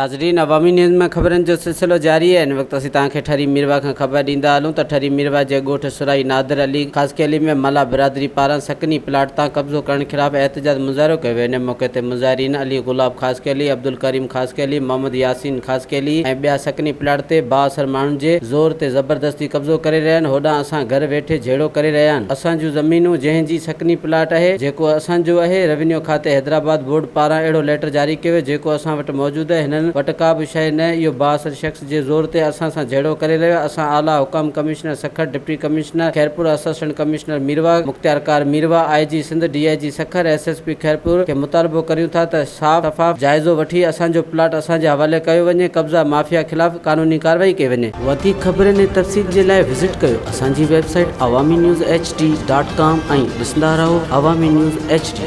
ناظرين عوامي نيوز ۾ خبرن جو سلسلو جاري آهي هن وقت اسين توهان کي ٺري ميرواهه کان خبر ڏيندا هلون ته ٺري ميرواهه جي ڳوٺ سرائي نادر علي خاصخيلي ۾ ملاح برادري پاران سڪني پلاٽ تان قبضو ڪرڻ خلاف احتجاج مظاهرو ڪيو ويو ان موقعي تي مظاهرين علي گلاب خاصخيلي، عبدالڪريم خاصخيلي، محمد ياسين خاصخيلي ۽ ٻيا سڪني پلاٽ تي بااثر ماڻهن جي زور تي زبردستي قبضو ڪري رهيا آهن هوڏانهن اسان گهر ويٺي جهيڙو ڪري رهيا آهن اسان جون زمينون جنهن جي سڪني پلاٽ اهي جيڪو اسان جو اهي روينيو کاتي حيدرآباد بورڊ پاران اهڙو ليٽر جاري ڪيو ويو جيڪو اسان وٽ موجود اهي هنن وٽ ڪا به شيء نه اهو بااثر شخص جي زور تي اسان سان جهيڙو ڪري رهيو آهي اسان اعليٰ حڪام commissioner Sukkur deputy commissioner Khairpur assistant commissioner Mirwah mukhtiarkar Mirwah I G Sindh D I G Sukkur S S P Khairpur کي مطالبو ڪريون ٿا ته صاف شفاف جائزو وٺي اسان جو پلاٽ اسان جي حوالي ڪيو وڃي، قبضا مافيا خلاف قانوني ڪارروائي ڪئي وڃي. وڌيڪ خبرن ۽ تفصيل جي لاء وزٽ ڪيو اسان جي website Awami news H D dot com ۽ ڏسندا رهو عوامي نيوز ايڇ ڊي.